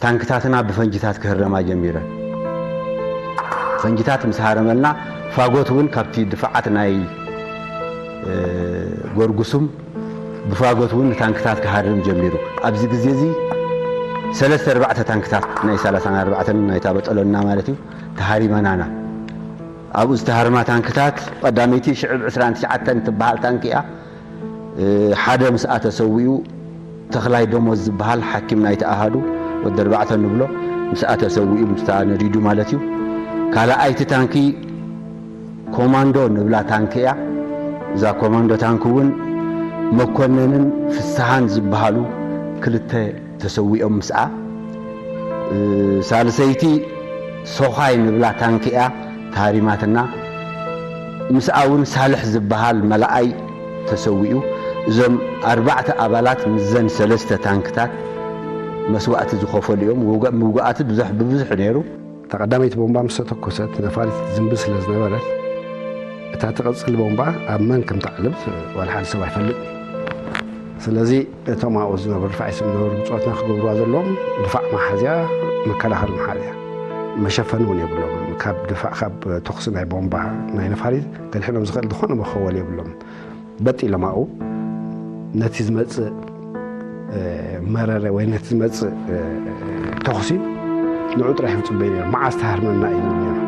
ታንክታትና ብፈንጅታት ክህረማ ጀሚረን። ፈንጅታት ምስ ሃረመልና፣ ፋጎት እውን ካብቲ ድፋዓት ናይ፣ እ፣ ጎርጉሱም ብፋጎት እውን ንታንክታት ክሃርም ጀሚሩ። ኣብዚ ግዜ እዚ ሰለስተ ኣርባዕተ ታንክታት ናይ ሰላሳን ኣርባዕተን ናይታ በጠሎና ማለት እዩ፣ ተሃሪመናና። ኣብኡ ዝተሃርማ ታንክታት፣ ቀዳመይቲ ሽዑብ ዕስራን ትሽዓተን ትበሃል ታንኪ እያ። እ፣ ሓደ ምስኣ ተሰዊኡ፣ ተኽላይ ደሞዝ ዝበሃል ሓኪም ናይቲ ኣሃዱ፣ ወዲ ኣርባዕተ ንብሎ፣ ምስኣ ተሰዊኡ፣ ምስታ ነዲዱ ማለት እዩ። ካልኣይቲ ታንኪ ኮማንዶ ንብላ ታንኪ እያ። እዛ ኮማንዶ ታንኪ እውን መኮነንን ፍስሃን ዝበሃሉ ክልተ ተሰዊኦም ምስኣ። እ፣ ሳልሰይቲ ሶኻይ ንብላ ታንኪ እያ ተሃሪማትና። ምስኣ እውን ሳልሕ ዝበሃል መላኣይ ተሰዊኡ። እዞም ኣርባዕተ ኣባላት ምስዘን ሰለስተ ታንክታት መስዋእቲ ዝኸፈሉ እዮም። ውግ-፣ ምውጋኣት ብዙሕ፣ ብብዙሕ ነይሩ። እታ ቀዳመይቲ ቦምባ ምስ ተተኮሰት፣ ነፋሪት ዝንቢ ስለ ዝነበረት፣ እታ ትቕጽል ቦምባ ኣብ መን ከም ትዓልብ ዋላ ሓደ ሰብ ኣይፈልጥን። ስለዚ እቶም ኣብኡ ዝነበሩ ድፋዕ ስም ዝነበሩ ብጾትና ክገብርዋ ዘለዎም ድፋዕ መሓዝያ፣ መከላኸሊ መሓዝያ፣ መሸፈኒ እውን የብሎም። ካብ ድፋዕ፣ ካብ ተኹሲ ናይ ቦምባ ናይ ነፋሪት ከድሕኖም ዝኽእል ዝኾነ መኸወል የብሎም። በጥ ኢሎም ኣብኡ ነቲ ዝመጽእ፣ እ፣ መረረ ወይ ነቲ ዝመጽእ፣ እ፣ ተኹሲ ንዑ ጥራሕ እዮም ዝጽበዩ ነይሮም። መዓስ ትሃርመና እዩ ዝብሉ ነይሮም።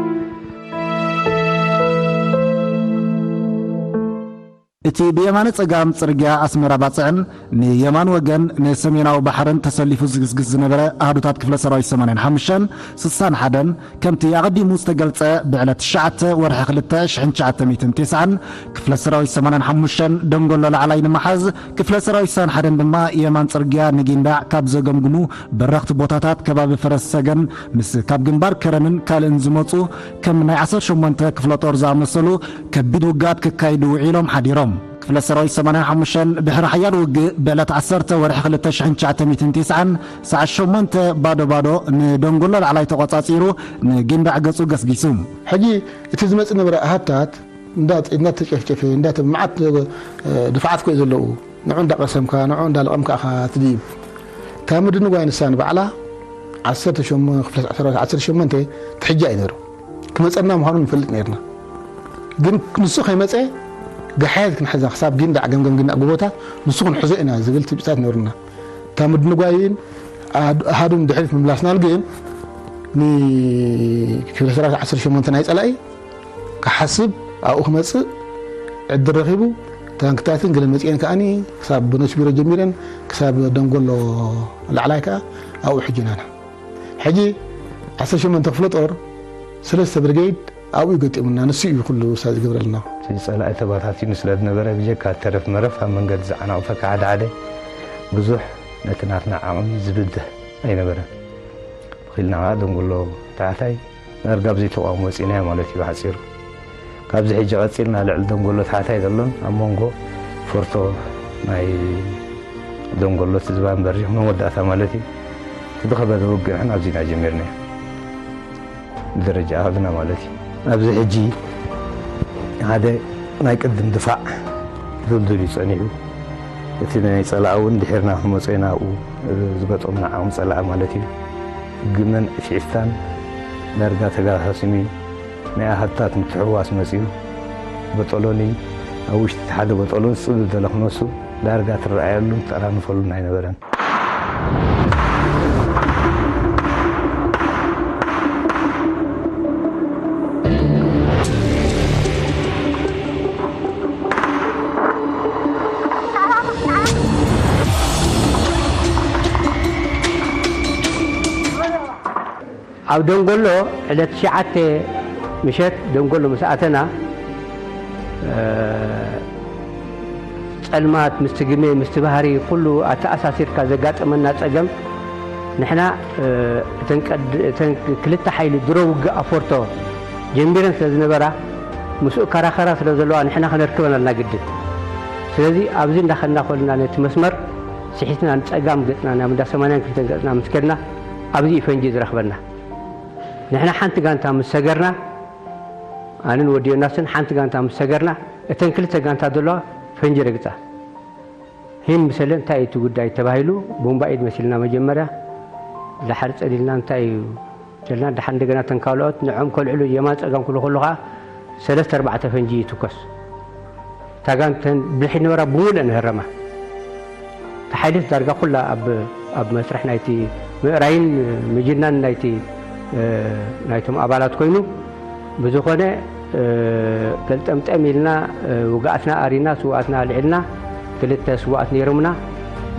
እቲ ብየማነ ጸጋም ጽርግያ ኣስመራ ባጽዕን ንየማን ወገን ንሰሜናዊ ባሕርን ተሰሊፉ ዝግስግስ ዝነበረ ኣሃዱታት ክፍለ ሰራዊት ሰማንያን ሓሙሽተን ስሳን ሓደን፣ ከምቲ ኣቐዲሙ ዝተገልጸ፣ ብዕለት ትሽዓተ ወርሒ ክልተ ሽሕን ትሽዓተ ሚእትን ተስዓን ክፍለ ሰራዊት ሰማንያን ሓሙሽተን ደንጎሎ ላዕላይ ንምሓዝ፣ ክፍለ ሰራዊት ስሳን ሓደን ድማ የማን ጽርግያ ንጊንዳዕ ካብ ዘገምግሙ በረኽቲ ቦታታት ከባቢ ፈረስ ሰገን ምስ ካብ ግንባር ከረንን ካልእን ዝመጹ ከም ናይ ዓሰርተ ሸሞንተ ክፍለ ጦር ዝኣመሰሉ ከቢድ ውግኣት ክካይዱ ውዒሎም ሓዲሮም። ክፍለ ሰራዊት ሰማንያን ሓሙሽተን ድሕሪ ሓያል ውግእ ብዕለት ዓሰርተ ወርሒ ክልተ ሽሕን ትሽዓተ ሚእትን ተስዓን ሰዓት ሸሞንተ ባዶ ባዶ ንደንጎሎ ላዕላይ ተቖጻጺሩ ንጊንዳዕ ገጹ ገስጊሱ። ሕጂ እቲ ዝመጽእ ነበረ ኣሃታት እንዳ-፣ እንዳተጨፍጨፈ፣ እንዳተ-፣ መዓት፣ እ፣ ድፋዓት ኮ ዘለዉ። ንዑ እንዳቐሰምካ፣ ንዑ እንዳለቐምካ ኢኻ ትድይብ። እታ ምድንጓይ ንሳ ንባዕላ ዓሰርተ ሸሞንተ፣ ክፍለ ሰራዊት ዓሰርተ ሸሞንተ ትሕጃ እዩ ነይሩ። ክመጸና ምዃኑ ንፈልጥ ነይርና። ግን ንሱ ከይመጸ፣ ጋሕያት ክንሕዛ፣ ክሳብ ጊንዳዕ፣ ገምገም ጊንዳዕ ጎቦታት፣ ንሱ ክንሕዞ ኢና ዝብል ትጽቢታት ነይሩና። እታ ምድንጓይን ኣድ-፣ ኣሃዱን ድሕሪት ምምላስና ግን፣ ንክፍለ ሰራዊት ዓሰርተ ሸሞንተ ናይ ጸላኢ ክሓስብ፣ ኣብኡ ክመጽእ ዕድል ረኺቡ፣ ታንክታትን ገለ መጺኤን ከኣኒ፣ ክሳብ በኖች ቢሮ ጀሚረን፣ ክሳብ ደንጎሎ ላዕላይ ከኣ ኣብኡ ሕጂናና። ሕጂ ዓሰርተ ሸሞንተ ክፍለ ጦር ሰለስተ ብርጌድ ኣብኡ ገጢሙና፣ ንሱ እዩ ኩሉ ውሳኔ ዝገብረልና። እቲ ጸላኢ ተባታቲኑ ስለ ዝነበረ፣ ብጀካ ተረፍ መረፍ ኣብ መንገዲ ዝዓናቕፈካ ሓደ ሓደ ብዙሕ ነቲ ናትና ዓቕሚ ዝብድህ ኣይነበረን። ብኺልና ከኣ ደንጎሎ ታሕታይ ዳርጋ ብዘይ ተቃውሞ ወጺእናዮ ማለት እዩ ብሓጺሩ። ካብዚ ሕጂ ቀጺልና ልዕሊ ደንጎሎ ታሕታይ ዘሎን ኣብ መንጎ ፎርቶ ናይ ደንጎሎ እቲ ዝባን በሪኽ መወዳእታ ማለት እዩ። እቲ ዝኸበደ ውግእ ንሕና ኣብዚና ጀሚርናዮ። ብደረጃ ኣሃዱና ማለት እዩ። ኣብዚ ሕጂ ሓደ ናይ ቅድም ድፋዕ ድልዱል እዩ ጸኒሑ። እቲ ናይ ጸላኢ እውን ድሒርና ክመጾ ኢና ኣብኡ ዝገጠሙና ዓቕሚ ጸላኢ ማለት እዩ። ግመን ፊሽታን ዳርጋ ተጋሳሲሙ እዩ። ናይ ኣሃታት ምትሕውዋስ መጺኡ። በጠሎኒ ኣብ ውሽጢ እቲ ሓደ በጠሎን ጽብብ ዝበለ ክነሱ ዳርጋ ትረኣየሉን ትጠራንፈሉን ኣይነበረን። ኣብ ደንጎሎ ዕለት ትሽዓተ ምሸት ደንጎሎ ምስ ኣተና፣ እ፣ ጸልማት ምስቲ ግመ፣ ምስቲ ባህሪ ኩሉ ኣተኣሳሲርካ ዘጋጠመና ጸገም፣ ንሕና፣ እ፣ እተን ቀድ-፣ እተን ክልተ ሓይሊ ድሮ ውግእ ኣፎርቶ ጀሚረን ስለ ዝነበራ፣ ምስኡ ከራኸራ ስለ ዘለዋ ንሕና ከነርክበን ኣለና ግድን። ስለዚ ኣብዚ እንዳኸድና ኮልና ነቲ መስመር ስሒትና ንጸጋም ገጽና ናብ እንዳ ሰማንያን ክልተን ገጽና ምስ ከድና ኣብዚ እዩ ፈንጂ ዝረኽበና። ንሕና ሓንቲ ጋንታ ምስ ሰገርና፣ ኣነን ወዲ ዮናስን ሓንቲ ጋንታ ምስ ሰገርና፣ እተን ክልተ ጋንታ ዘለዋ ፈንጂ ረግጻ። ሂን ምሰለ እንታይ እዩ እቲ ጉዳይ ተባሂሉ፣ ቦምባ ኢድ መሲልና መጀመርያ፣ ድሓር ጸሊልና እንታይ እዩ ዘለና? ድሓር እንደገና ተን ካልኦት ንዖም ከልዕሉ የማን ጸጋም ክብሉ ከለኹ ከዓ ሰለስተ ኣርባዕተ ፈንጂ ይትኮስ። ታጋን ተን ብድሕሪት ነበራ ብምሉእ ንህረማ። እታ ሓይልት ዳርጋ ኩላ ኣብ ኣብ መስርሕ ናይቲ ምእራይን ምጅናን ናይቲ ናይቶም ኣባላት ኮይኑ፣ ብዝኾነ ገልጠምጠም ኢልና ውግኣትና ኣሪና ስውኣትና ኣልዒልና። ክልተ ስውኣት ነይሮምና።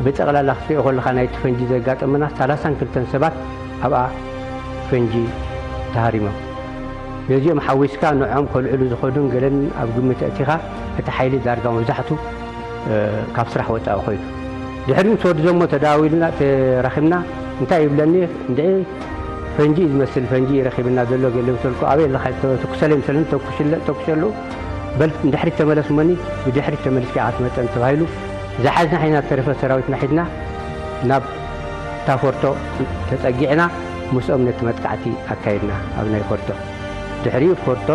ብጠቕላላ ክትሪኦ ከለኻ ናይቲ ፈንጂ ዘጋጠመና ሰላሳን ክልተን ሰባት ኣብኣ ፈንጂ ተሃሪሞም። ነዚኦም ሓዊስካ ንዖም ከልዕሉ ዝኸዱን ገለን ኣብ ግምት ኣእቲኻ እቲ ሓይሊ ዳርጋ መብዛሕቱ ካብ ስራሕ ወፃኢ ኮይኑ። ድሕሪኡ ምስ ወዲ ዘሞ ተዳዊልና ተራኺብና። እንታይ ይብለኒ? እንድዒ ፈንጂ እዩ ዝመስል፣ ፈንጂ እዩ ረኺብና ዘሎ። ገለ ምሰልኩ ኣበይ ኣለኻ? ተኩሰለይ ምሰለኒ፣ ተኩሽለ- ተኩሸሉ። በል ንድሕሪት ተመለስ እሞኒ፣ ብድሕሪት ተመሊስካ ኢኻ ትመፀኒ ተባሂሉ። ዝሓዝና ሒዝና፣ ተረፈ ሰራዊትና ሒዝና ናብ ታፎርቶ ተፀጊዕና ምስኦም ነቲ መጥቃዕቲ ኣካይድና ኣብ ናይ ፎርቶ። ድሕሪኡ ፎርቶ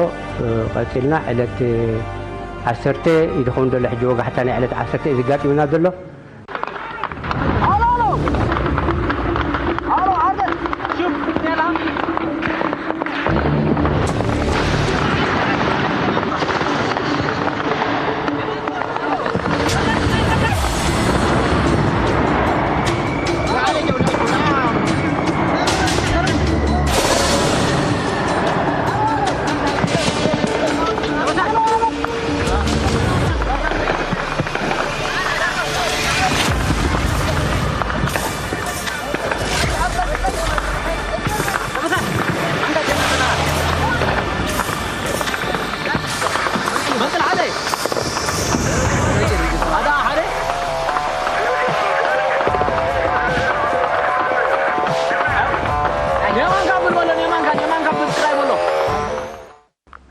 ቀፂልና። ዕለት ዓሰርተ እዩ ዝኸውን ዘሎ ሕጂ፣ ወጋሕታ ናይ ዕለት ዓሰርተ እዩ ዝጋጥምና ዘሎ።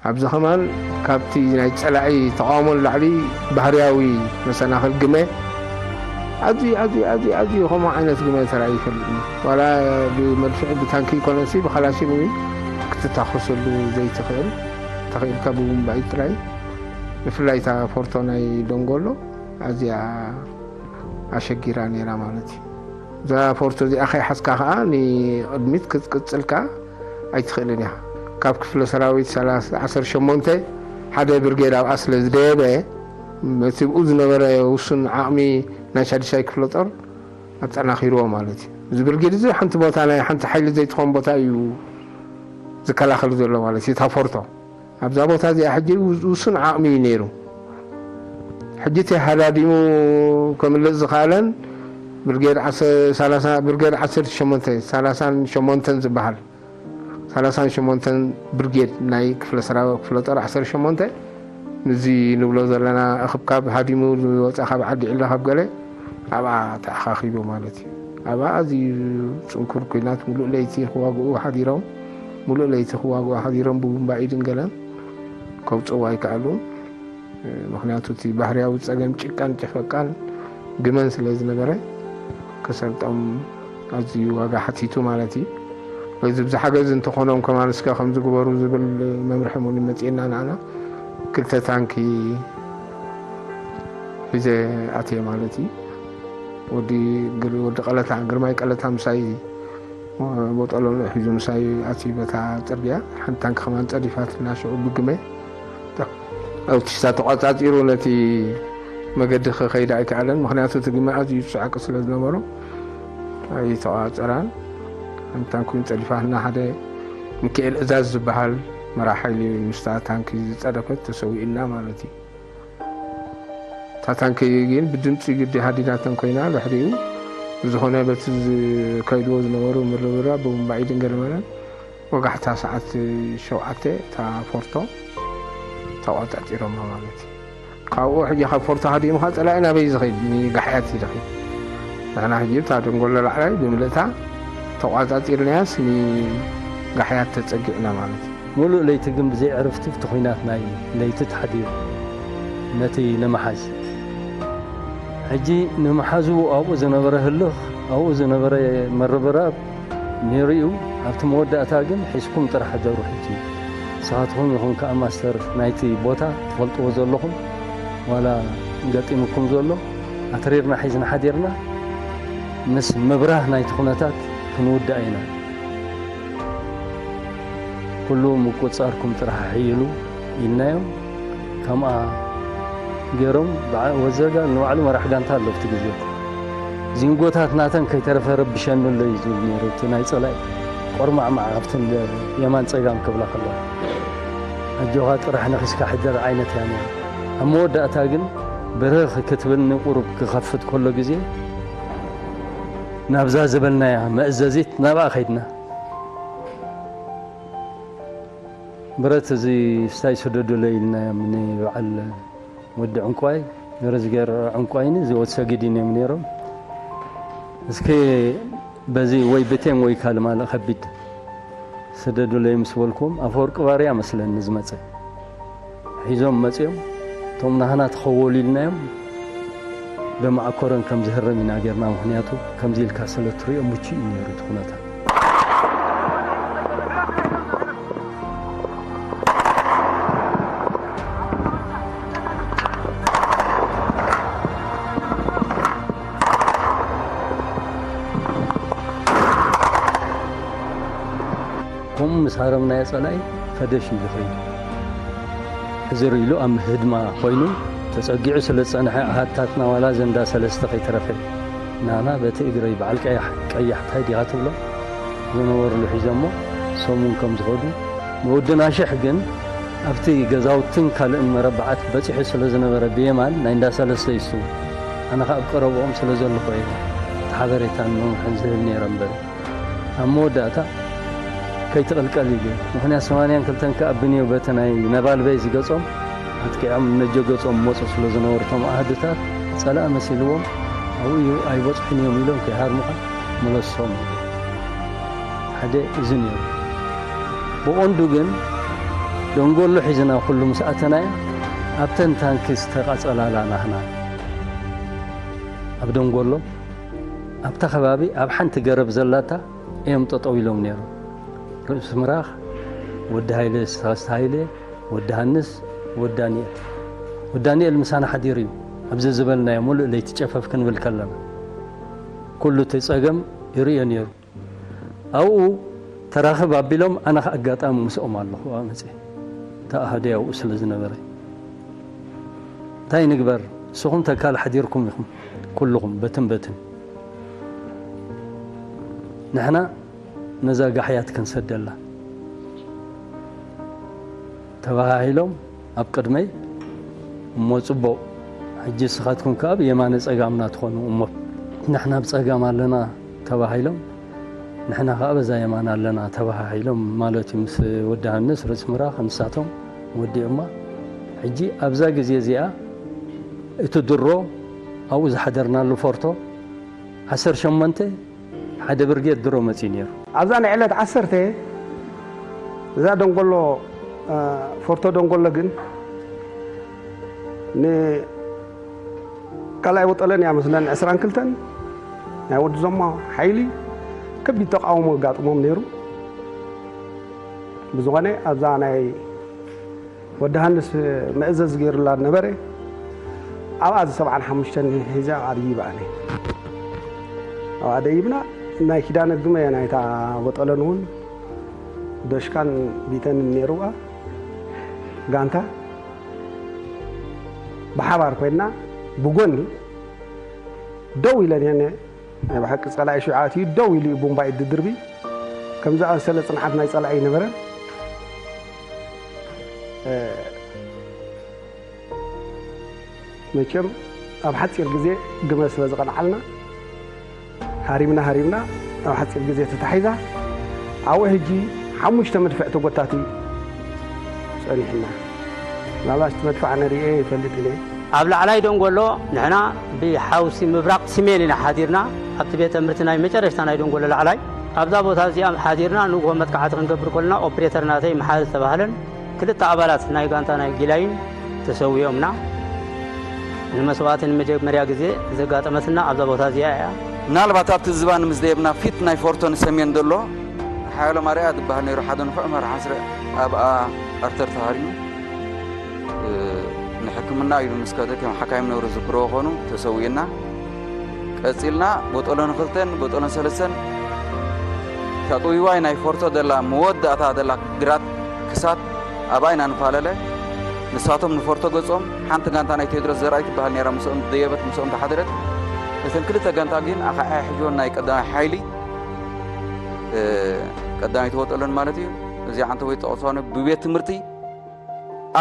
ኣብዚ ከማን ካብቲ ናይ ጸላኢ ተቓውሞ ንላዕሊ ባህርያዊ መሰናኽል ግመ ኣዝዩ፣ ኣዝዩ፣ ኣዝዩ፣ ኣዝዩ ከምኡ ዓይነት ግመ ተራእዩ ይፈልጥ እዩ። ዋላ ብመድፍዕ ብታንኪ ይኮነሲ ብኻላሽን እውን ክትታኸሰሉ ዘይትኽእል፣ ተኽኢልካ ብቡምባይ ጥራይ። ብፍላይ እታ ፎርቶ ናይ ደንጎሎ ኣዝያ ኣሸጊራ ነይራ ማለት እዩ። እዛ ፎርቶ እዚኣ ከይሓዝካ ከኣ ንቕድሚት ክትቅጽል ከኣ ኣይትኽእልን ኢኻ። ካብ ክፍለ ሰራዊት ሰላሳ ዓሰርተ ሸሞንተ ሓደ ብርጌድ ኣብኣ ስለ ዝደየበ፣ ነቲ ብኡ ዝነበረ ውሱን ዓቕሚ ናይ ሻድሻይ ክፍለ ጦር ኣጠናኺርዎ ማለት እዩ። እዚ ብርጌድ እዚ ሓንቲ ቦታ ናይ ሓንቲ ሓይሊ ዘይትኾን ቦታ እዩ ዝከላኸል ዘሎ ማለት እዩ። እታ ፎርቶ ኣብዛ ቦታ እዚኣ ሕጂ ውሱን ዓቕሚ እዩ ነይሩ። ሕጂ እቲ ሃዳዲሙ ከምልጥ ዝኸኣለን ብርጌድ ዓሰ- ሰላሳ ብርጌድ ዓሰርተ ሸሞንተ ሰላሳን ሸሞንተን ዝበሃል ሰላሳን ሸሞንተን ብርጌድ ናይ ክፍለ ሰራዊት ክፍለ ጦር ዓሰርተ ሸሞንተ፣ ንዚ ንብሎ ዘለና እኽብካብ ሃዲሙ ዝወፀ ካብ ዓዲ ዕላ ካብ ገለ ኣብኣ ተኣኻኺቡ ማለት እዩ። ኣብኣ ኣዝዩ ጽንኩር ኲናት፣ ሙሉእ ለይቲ ክዋግኡ ሓዲሮም፣ ሙሉእ ለይቲ ክዋግኡ ሓዲሮም ብቡምባ ኢድን ገለን ከውጽእዎ ኣይከኣሉን። ምኽንያቱ እቲ ባህርያዊ ጸገም ጭቃን ጨፈቃን ግመን ስለ ዝነበረ፣ ክሰልጦም ኣዝዩ ዋጋ ሓቲቱ ማለት እዩ። በዚ ብዝሓገዝ እንተኾኖም ከማን እስከ ከምዚ ግበሩ ዝብል መምርሒ እውን ይመጽእና ንዓና። ክልተ ታንኪ ሒዘ ኣትየ ማለት እዩ። ወዲ ግር- ወዲ ቀለታ፣ ግርማይ ቀለታ ምሳይ፣ ቦጠሎ ሒዙ ምሳይ ኣትዩ በታ ጽርግያ። ሓንቲ ታንኪ ከማን ጸዲፋትና ሽዑ ብግመ። ኣውቲስታ ተቋጻጺሩ ነቲ መገዲ ክኸይድ ኣይከኣለን። ምኽንያቱ እቲ ግመ ኣዝዩ ጻዕቂ ስለ ዝነበሮ ኣይተቋጸራን። ሓንቲ ታንኪ እውን ጸዲፋትና። ሓደ ሚካኤል እዛዝ ዝበሃል መራሕ ሓይሊ ምስታ ታንኪ ዝጸደፈት ተሰዊእና ማለት እዩ። እታ ታንኪ ግን ብድምፂ ግዲ ሃዲዳተን ኮይና፣ ድሕሪኡ ብዝኾነ በቲ ዝከይድዎ ዝነበሩ ምርብራብ ብቡምባኢድን ገለመለን ወጋሕታ ሰዓት ሸውዓተ እታ ፎርቶ ተቋጻጺሮማ ማለት እዩ። ካብኡ ሕጂ ካብ ፎርቶ ሃዲሙ ኸዓ ጸላኢ ናበይ ዝኸይድ? ንጋሕያት እዩ ዝኸይድ። ንሕና ሕጂ እታ ደንጎሎ ላዕላይ ብምልእታ ተቋጻጺርናያስ ንጋሕያት ተጸጊዕና ማለት እዩ። ሙሉእ ለይቲ ግን ብዘይ ዕርፍቲ ኣብቲ ኲናት ናይ ለይቲ ተሓዲሩ ነቲ ንምሓዝ። ሕጂ ንምሓዙ ኣብኡ ዝነበረ ህልኽ፣ ኣብኡ ዝነበረ ምርብራብ ነይሩ እዩ። ኣብቲ መወዳእታ ግን ሒዝኩም ጥራሕ ሕደሩ። ሕጂ ንስኻትኩም ኢኹም ከኣ ማስተር ናይቲ ቦታ ትፈልጥዎ ዘለኹም፣ ዋላ ገጢሙኩም ዘሎ ኣትሪርና ሒዝና ሓዲርና ምስ ምብራህ ናይቲ ኩነታት ክንውዳእ ኢና። ኩሉ ምቁጻርኩም ጥራሕ ኣሕይሉ ኢልናዮም። ከምኣ ገይሮም ብዓ-፣ ወዘጋ ንባዕሉ መራሕ ጋንታ ኣሎ ኣብቲ ግዜ። ዚንጎታት ናተን ከይተረፈ ረብሸኒ ኣሎ እዩ ዝብል ነይሩ። እቲ ናይ ጸላኢ ቆርማዕማዕ ኣብቲ የማን ጸጋም ክብላ ከለዋ፣ ኣጆኻ ጥራሕ ነኺስካ ሕደር ዓይነት እያ ነይራ። ኣብ መወዳእታ ግን ብርኽ ክትብልኒ ቁሩብ ክኸፍት ከሎ ግዜ ናብዛ ዝበልናያ መእዘዚት ናብኣ ከይድና። ብረት እዚ ስታይ ስደዱለይ ኢልናዮም ንበዓል ወዲ ዕንቋይ፣ ረዝገር ዕንቋይን እዚ ወድ ሰጊድን እዮም ነይሮም። እስኪ በዚ ወይ ብቴም ወይ ካልእ ማልእ ከቢድ ስደዱለይ ምስ በልኩም፣ ኣፈወርቂ ባርያ መስለኒ ዝመጸ። ሒዞም መጺኦም፣ እቶም ናህና ተኸወሉ ኢልናዮም፣ ብመዓኮረን ከም ዝህረም ኢና ጌርና። ምኽንያቱ ከምዚ ኢልካ ስለ ትሪኦ ምቹእ እዩ ነይሩ እቲ ኩነታት። ከምኡ ምስ ሃረምናዮ ጸላኢ ፈደሽ ኢሉ ኸይዱ። ሕዝር ኢሉ ኣብ ህድማ ኾይኑ ተጸጊዑ ስለ ዝጸንሐ፣ ኣሃታትና ዋላ ዘንዳ ሰለስተ ከይተረፈ፣ ናና በቲ እግረይ በዓል ቀያሕ፣ ቀያሕ ታይ ዲኻ ትብሎ ዝነበርሉ ሒዞሞ ሰሙን ከም ዝኸዱ፣ ንወዲ ናሽሕ ግን ኣብቲ ገዛውትን ካልእን መረባዓት በጺሑ ስለ ዝነበረ ብየማን ናይ እንዳ ሰለስተ ይሱ፣ ኣነ ኸኣ ኣብ ቀረብኦም ስለ ዘለኹ እየ እቲ ሓበሬታን መምርሕን ዝህብ ነይረ እምበር። ኣብ መወዳእታ ከይትቕልቀል ኢሉ። ምኽንያት ሰማንያን ክልተን ከኣ ብንዮ በቲ ናይ ነባልበይ ዝገጾም ኣጥቂዖም ነጀ ገጾም መጹ ስለ ዝነበሩ፣ እቶም ኣሃዱታት ጸላኢ መሲልዎም ኣብኡ እዩ ኣይበጽሑን እዮም ኢሎም ከይሃርሙኻ መለሶም። ሓደ እዚ ነይሩ። ብቐንዱ ግን ደንጎሎ ሒዝና ኩሉ ምስ ኣተናያ ኣብተን ታንኪ ዝተቓጸላላ ናህና። ኣብ ደንጎሎ ኣብታ ከባቢ ኣብ ሓንቲ ገረብ ዘላታ እዮም ጠጠው ኢሎም ነይሮም። ርእሲ ምራኽ፣ ወዲ ሃይለ፣ ተኸስተ ሃይለ፣ ወዲ ሃንስ፣ ወዲ ዳንኤል። ወዲ ዳንኤል ምሳና ሓዲሩ እዩ። ኣብዚ ዝበልናዮ ሙሉእ ለይቲ ጨፈፍ ክንብል ከለና ኩሉ እቲ ጸገም ይርእዮ ነይሩ። ኣብኡ ተራኽብ ኣቢሎም፣ ኣነ ኸኣ ኣጋጣሚ ምስኦም ኣለኹ ኣብኣ መጺኤ። ተኣሃደይ ኣብኡ ስለ ዝነበረ፣ እንታይ ንግበር? ንስኹም ተካል ሓዲርኩም ኢኹም፣ ኩልኹም በትን በትን። ንሕና ነዛ ጋሕያት ክንሰደላ ተባሃሂሎም ኣብ ቅድመይ። እሞ ጽቡቕ፣ ሕጂ ንስኻትኩም ከኣ ብየማነ ጸጋምና ትኾኑ። እሞ ንሕና ብጸጋም ኣለና ተባሂሎም፣ ንሕና ከኣ በዛ የማን ኣለና ተባሃሂሎም ማለት እዩ። ምስ ወዲ ሃንስ ርእሲ ምራኽ ንሳቶም ወዲኦማ። ሕጂ ኣብዛ ግዜ እዚኣ እቲ ድሮ ኣብኡ ዝሓደርናሉ ፎርቶ ዓሰርተ ሸሞንተ ሓደ ብርጌድ ድሮ መጺኡ ነይሩ። ኣብዛ ናይ ዕለት ዓሰርተ እዛ ደንጎሎ፣ እ፣ ፎርቶ ደንጎሎ ግን ንካልኣይ ወጠለን እያ መስለን ዕስራን ክልተን ናይ ወዲ ዞማ ሓይሊ ከቢድ ተቃውሞ ኣጋጥሞም ነይሩ። ብዝኾነ ኣብዛ ናይ ወዲ ሃንስ መእዘዝ ገይሩላ ነበረ። ኣብኣ እዚ ሰብዓን ሓሙሽተን ሒዘ ኣብኣ ደይበ ኣነ። ኣብኣ ደይብና ናይ ኪዳነ ግመ ናይታ ቦጠለን እውን ዶሽካን ቢተንን ነይርዋ ጋንታ ብሓባር ኮይንና ብጎኒ ደው ኢለን እየን። ናይ ብሓቂ ጸላኢ ሽዑ ኣትዩ ደው ኢሉ እዩ ቡምባ እዩ ድድርቢ። ከም ዝኣመሰለ ጽንዓት ናይ ጸላኢ ኣይነበረን። እ፣ መቸም ኣብ ሓጺር ግዜ ግመ ስለ ዝቐንዓልና፣ ሃሪምና ሃሪምና ኣብ ሓጺር ግዜ ተታሒዛ። ኣብኡ ሕጂ ሓሙሽተ መድፍዕ ተጎታቲ ጸኒሕና። ምናልባት እቲ መድፍዕ ኣነ ርእየ ይፈልጥ ኢለ። ኣብ ላዕላይ ደንጎሎ ንሕና ብሓውሲ ምብራቕ ሲሜን ኢና ሓዲርና። ኣብቲ ቤት ትምህርቲ ናይ መጨረሽታ ናይ ደንጎሎ ላዕላይ፣ ኣብዛ ቦታ እዚኣ ሓዲርና ንግሆ መጥቃዕቲ ክንገብር ከለና ኦፕሬተር ናተይ መሓሪ ዝተባህለን ክልተ ኣባላት ናይ ጋንታ ናይ ጊላይን ተሰዊኦምና። ንመስዋእቲ ንመጀመርያ ግዜ ዘጋጠመትና ኣብዛ ቦታ እዚኣ እያ። ምናልባት ኣብቲ ዝባን ምስ ደየብና ፊት ናይ ፎርቶ ንሰሜን ዘሎ ሓያሎ ማርያ ዝበሃል ነይሩ፣ ሓደ ንፉዕ መራሒ ስረ ኣብኣ ኣርተር ተሃሪሙ፣ እ፣ ንሕክምና ኢሉ ምስ ከደ ከም ሓካይም ነብሩ ዝዝክርዎ ኾኑ ተሰዊእና። ቀጺልና ቦጦሎን ክልተን ቦጦሎን ሰለስተን እታ ጥውይዋይ ናይ ፎርቶ ዘላ መወዳእታ ዘላ ግራት ክሳት ኣብኣ ኢና ንፋለለ። ንሳቶም ንፎርቶ ገጾም፣ ሓንቲ ጋንታ ናይ ቴድሮስ ዘርኣይ ትበሃል ነይራ፣ ምስኦም ዝደየበት፣ ምስኦም ዝሓደረት። እተን ክልተ ጋንታ ግን ኣኻዕያ ሒዝወን ናይ ቀዳማይ ሓይሊ፣ እ፣ ቀዳማይ ተወጠለን ማለት እዩ። እዚ ዓንተቦይ ጠቕሶ ብቤት ትምህርቲ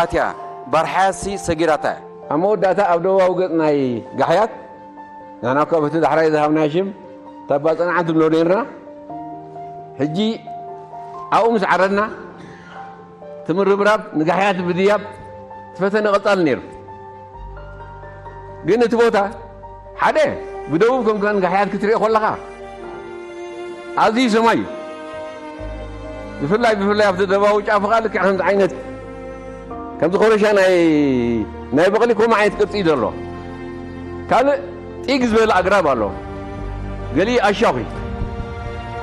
ኣትያ፣ ባርሓያሲ ሰጊራታ እያ። ኣብ መወዳእታ ኣብ ደቡባዊ ገጽ ናይ ጋሕያት፣ ንሕና እኳ በቲ ዳሕራይ ዝሃብናዮ ሽም ታባ ጽንዓት ንብሎ ነይርና። ሕጂ ኣብኡ ምስ ዓረድና፣ እቲ ምርብራብ ንጋሕያት ብድያብ ትፈተነ ቀጻሊ ነይሩ። ግን እቲ ቦታ ሓደ ብደቡብ ከም ከን ጋሕያት ክትሪኦ ከለኻ ኣዝዩ ሰማይ እዩ። ብፍላይ፣ ብፍላይ ኣብቲ ደቡባዊ ጫፍ ኸኣ ልክዕ ከምዚ ዓይነት፣ ከምዚ ኮረሻ ናይ፣ ናይ በቕሊ ከምኡ ዓይነት ቅርጺ እዩ ዘሎ። ካልእ ጢግ ዝበለ ኣግራብ ኣሎ። ገሊኡ ኣሻኺ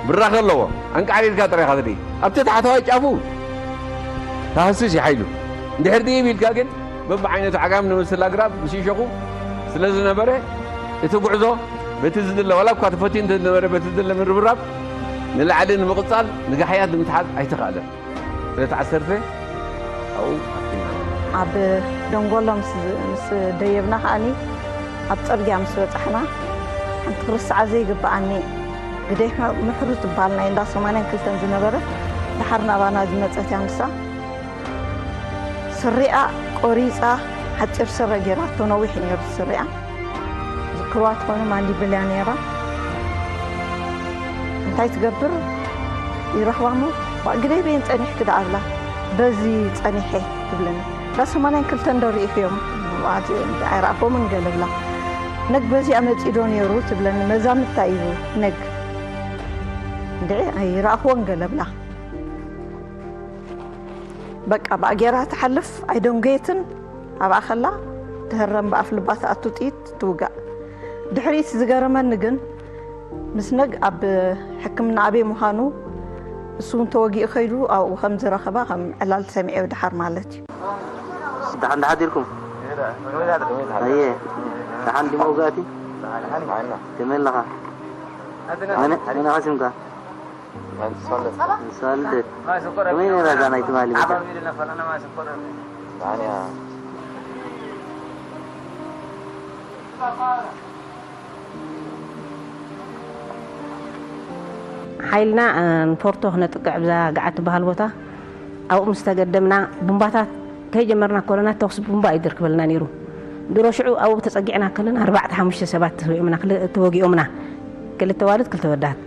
ብራኸ ኣለዎ። ኣንቃዕሪርካ ጥራይ ኢኻ ትርኢ። ኣብቲ ታሕተዋይ ጫፉ ተሃስስ እዩ ሓይሉ። እንድሕር ድይብ ኢልካ ግን በብዓይነቱ ዓጋም ንመስል ኣግራብ ምስ ይሸኹ ስለ ዝነበረ፣ እቲ ጉዕዞ በቲ ዝድለ፣ ዋላ እኳ ተፈትዩ እንተ ዝነበረ፣ በቲ ዝድለ ምርብራብ ንላዕሊ ንምቕጻል ንጋሕያት ንምትሓዝ ኣይተኻእለን። ዕለት ዓሰርተ ኣብኡ ኣኪብና። ኣብ ደንጎሎ ምስ፣ ምስ ደየብና ከኣኒ ኣብ ጽርግያ ምስ በጻሕና ሓንቲ ክርስዓ ዘይግብኣኒ ግደይ ምሕሩ ትበሃል ናይ እንዳ ሰማንያን ክልተን ዝነበረት ድሓር ናባና ዝመጸት እያ ንሳ። ስሪኣ ቆሪጻ ሓጺር ስረ ጌራቶ፣ ነዊሕ እዩ ነይሩ ስሪኣ። ዝክርዋ ትኾኑ ማንዲብል እያ ነይራ። እንታይ ትገብር ይረኽባ እሞ፣ "ዋ፣ ግደይ በይን ጸኒሕኪ ደኣ?" እብላ። "በዚ ጸኒሐ" ትብለኒ። "እንዳ ሰማንያን ክልተን ዶ ርኢኽዮም?" "ዋ፣ እዚኦም ኣይረኣኽዎምን" ገለ እብላ። "ነግ በዚኣ መጺኡ ዶ ነይሩ?" ትብለኒ። መዛምድታ እዩ ነግ። "እንድዒ ኣይረኣኽዎን" ገለ እብላ። በቃ ብኣ ጌራ ትሓልፍ፣ ኣይደንጎየትን። ኣብኣ ከላ ትህረም፣ ብኣፍ ልባ ትኣቱ ጥይት ትውጋእ። ድሕሪት ዝገረመኒ ግን ምስ ነግ ኣብ ሕክምና ኣበይ ምዃኑ፣ እሱ እውን ተወጊኡ ከይዱ ኣብኡ ከም ዝረኸባ ከም ዕላል ሰሚዐ ድሓር ማለት እዩ። ደሓን ደሓዲርኩም? ኣየ፣ ደሓን ድዩ መውጋእቲ? ከመይ ኣለኻ? መን፣ መን ኢኻ ስምካ? ንሳ ልደት። ከመይ ነይራ እዛ ናይ ትማሊ መቸም? ሓይልና ንፖርቶ ክነጥቅዕ ብዛ ገዓት ትበሃል ቦታ ኣብኡ ምስ ተገደምና ቡምባታት ከይጀመርና ኮለና ተኹሲ ቡምባ እዩ ዝርከበልና ነይሩ። ድሮ ሽዑ ኣብኡ ተጸጊዕና ከለና ኣርባዕተ ሓሙሽተ ሰባት ተወጊኦምና፣ ክል-፣ ተወጊኦምና። ክልተ ኣዋልድ ክልተ ኣወዳት።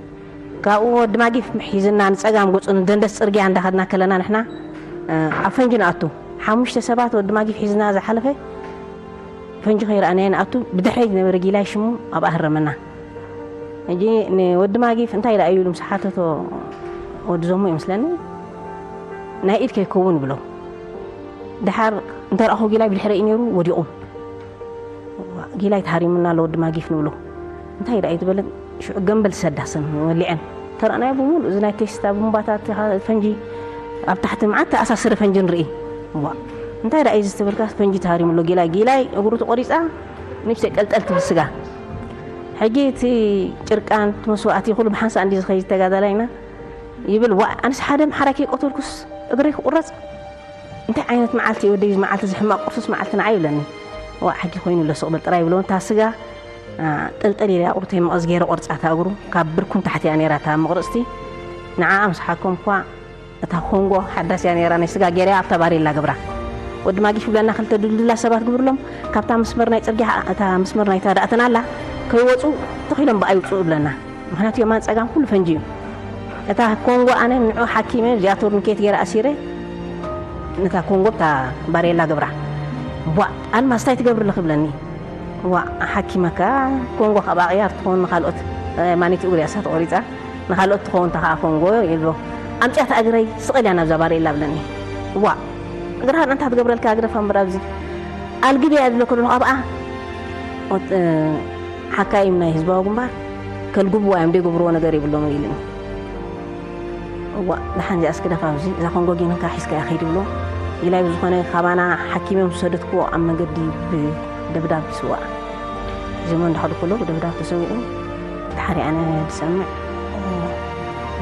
ካብኡ ወዲ ማጊፍ ሒዝና ንጸጋም ገጹ ንደንደስ ጽርግያ እንዳኸድና ከለና ንሕና ኣብ ፈንጂ ንኣቱ። ሓሙሽተ ሰባት ወዲ ማጊፍ ሒዝና ዝሓለፈ ፈንጂ ከይረኣናዮ ንኣቱ፣ ብድሕረይ ዝነበረ ጊላይ ሽሙ ኣብኣ ህረመና። ሕጂ ንወዲ ማጊፍ እንታይ ደኣ እዩ ኢሉ ምስ ሓተቶ ወዲ ዘሞ ይመስለኒ፣ ናይ ኢድ ከይከውን ይብሎ። ደሓር እንተረኣኹ ጊላይ ብድሕረይ እዩ ነይሩ፣ ወዲቑ። ጊላይ ተሃሪሙና ኣሎ ወዲ ማጊፍ ንብሎ። እንታይ ደኣ እዩ ዝበለን ሽዑ ገምበል ዝሰዳ ሰም ወሊዐን ተረእናዮ ብምሉእ እዚ ናይ ቴስታ ቡምባታት ፈንጂ ኣብ ታሕቲ መዓት ተኣሳስረ ፈንጂ ንርኢ። ዋ እንታይ ደኣ እዩ ዝተበልካ ፈንጂ ተሃሪሙ ኣሎ ጊላይ ጊላይ እግሩ ተቆሪፃ ንእሽተይ ቀልጠል ትብል ስጋ ሕጂ እቲ ጭርቃን እቲ መስዋእቲ ኩሉ ብሓንሳእ እንዲ ዝኸይድ ተጋዳላይና ይብል ዋ ኣነስ ሓደ ምሓራይ ከይቀተልኩስ እግረይ ክቁረፅ እንታይ ዓይነት መዓልቲ እዩ ወደይ እዚ መዓልቲ እዚ ሕማቕ ቁርሱስ መዓልቲ ንዓይ ይብለኒ። ዋእ ሕጊ ኮይኑ ኣሎ ስቕ በል ጥራይ ይብሎ እታ ስጋ ጠልጠል ኢለ ኣቑርተይ መቐስ ገይረ ቆርጻ እታ እግሩ ካብ ብርኩ ንታሕቲ እያ ነይራ እታ መቑረጽቲ። ንዓኣ ምስ ሓከምኩዋ እታ ኮንጎ ሓዳስ እያ ነይራ ናይ ስጋ ገይረያ ኣብታ ባሬላ ገብራ። ወዲ ማጊሽ ይብለና ክልተ ድልድላ ሰባት ግብርሎም ካብታ መስመር ናይ ጽርግያ እታ መስመር ናይታ ዳእተን ኣላ ከይወጹ ተኺሎም ብኣ ይውጽኡ ይብለና። ምኽንያቱ የማን ጸጋም ኩሉ ፈንጂ እዩ። እታ ኮንጎ ኣነ ንዑ ሓኪመ እዚኣ ቶርኒኬት ገይረ ኣሲረ ነታ ኮንጎ ብታ ባሬላ ገብራ ቧ ኣልማዝ እንታይ ትገብሪ ኣለኺ ብለኒ። ዋ ሓኪመካ ኮንጎ ካብ ኣቕያር ትኸውን ንኻልኦት ማኒት እግሪ ኣሳ ተቖሪፃ ንኻልኦት ትኸውን እታ ከዓ ኮንጎ ይብሎ ኣምፅያ እታ እግረይ ስቐል እያ ናብዛ ባሬላ ብለኒ። ዋ እግርኻ እንታይ ትገብረልካ ግደፋ እምበር ኣብዚ ኣልግብ እያ ዝብሎ ከለኹ ኣብኣ ሓካይም ናይ ህዝባዊ ግንባር ከልግብዋ እዮም ዘይገብርዎ ነገር የብሎም ኢሉኒ። እዋ ደሓን እዚኣ እስኪ ደፋ ኣብዚ እዛ ኮንጎ ጌንካ ሒዝካያ ከይድ ይብሎ ኢላይ ብዝኾነ ካባና ሓኪም እዮም ዝሰደድክዎ ኣብ መንገዲ ብደብዳብ ይስዋእ ሒዞሞ እንዳኸዱ ከለዉ ብደብዳብ ተሰዊኡ ድሓሪ ኣነ ዝሰምዕ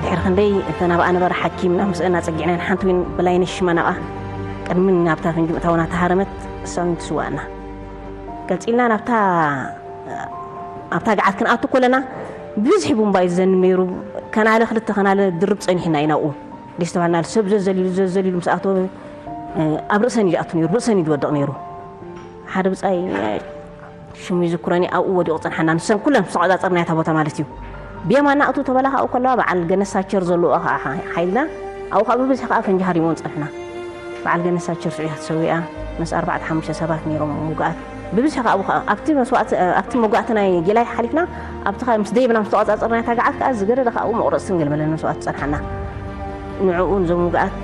ድሕሪ ክንደይ እተን ኣብኣ ነበራ ሓኪም ናብ ምስአና ጸጊዕናን ሓንቲ እውን ብላይነሽ ሽማ ናብኣ ቅድሚ ናብታ ፈንጂ ምእታውና ተሃረመት። እሳ እውን ትስዋእና። ቀጺልና ናብታ ኣብታ ገዓት ክንኣቱ ኮለና ብብዝሒ ቡምባ እዩ ዝዘንብ ነይሩ። ከናለ ክልተ ከናለ ድርብ ጸኒሕና ኢና ኣብኡ። ደስ ተባልና ሰብ ዘዘሊሉ ዘዘሊሉ ምስ ኣተወ ኣብ ርእሰን እዩ ዝኣቱ ነይሩ፣ ርእሰን እዩ ዝወድቕ ነይሩ። ሓደ ብጻይ ሽሙ ይዝክረኒ ኣብኡ ወዲቑ ጸንሓና። ንሰን ኩለን ዝተቆጻጸርና እታ ቦታ ማለት እዩ። ብየማና እቱ ተበላ ካብኡ ከለዋ በዓል ገነሳቸር ዘለዎ ከዓ ሓይልና ኣብኡ ከዓ ብብዝሒ ከዓ ፈንጂ ሃሪሞን ጸንሕና። በዓል ገነሳቸር ስዑያ ተሰዊኣ ምስ ኣርባዕተ ሓሙሽተ ሰባት ነይሮም ውግኣት። ብብዝሒ ከዓ ኣብኡ ከዓ ኣብቲ መስዋእቲ ኣብቲ መጓእቲ ናይ ጌላይ ሓሊፍና ኣብቲ ከዓ ምስ ደይብና ምስ ተቆጻጸርና እታ ገዓት ከዓ ዝገደደ ከዓ ኣብኡ መቑረጽትን ገልመለን መስዋእቲ ጸንሓና። ንዕኡ ነዞም ውግኣት